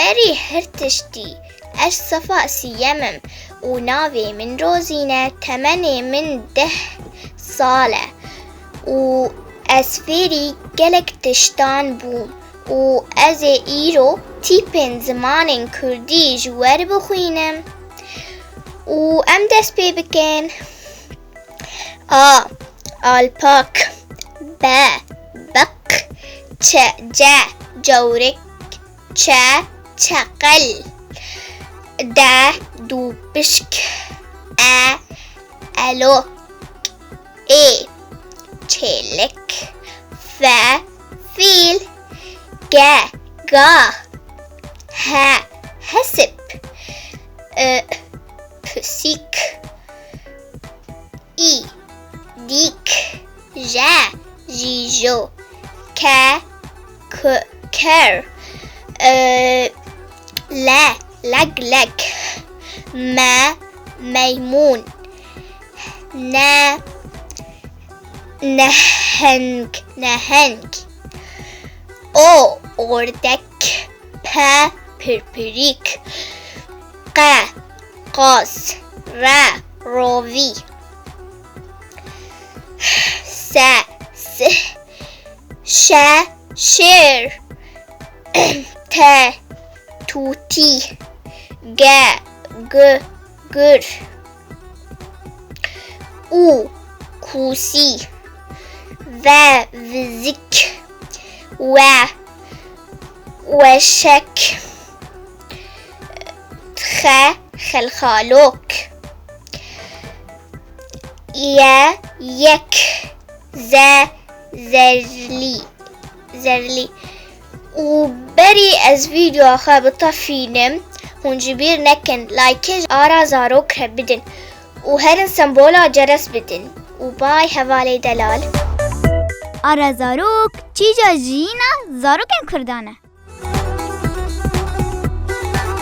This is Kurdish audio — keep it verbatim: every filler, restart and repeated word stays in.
Erê her tiştî, ez sifa siyem im û navê min Rozîn e, temenê min deh sal e û ez fêrî gelek tiştan bûm û ez ê îro tîpên zimanên kurdî ji we re bixwînim û em dest pê bikin. A. Alpak. B. Biq. Ç. Ce. Cewrik. Ç. Çeqil. D. Dûpişk. E. Elok. Ê. Çêlik. F. Fîl. G. Gah. H. Hesip. I. Pisîk. Î. Dîk. J. Jîjo. K. K. Ker. L. Leglek. M. Meymûn. N. Neheng. Neheng. O. Ordek. P. Pirpirîk. Q. Qas. R. Rovî. S. Sih. Ş. Şêr. T. Tûtî. G. Gu. Gur. Û. Kûsî. V. Vizik. We. Weşek. X. Xelxalok. Y. Yek. Z. Zerlî. Zerlî. Û berî ez vîdeoya xwe bitefînim, hûn ji bîr nekin, layke ji Ara Zarok re bidin û herin sembola ceres bidin. Û bay hevalê delal. Ara Zarok, çîja jiyîna zarokên Kurdan e.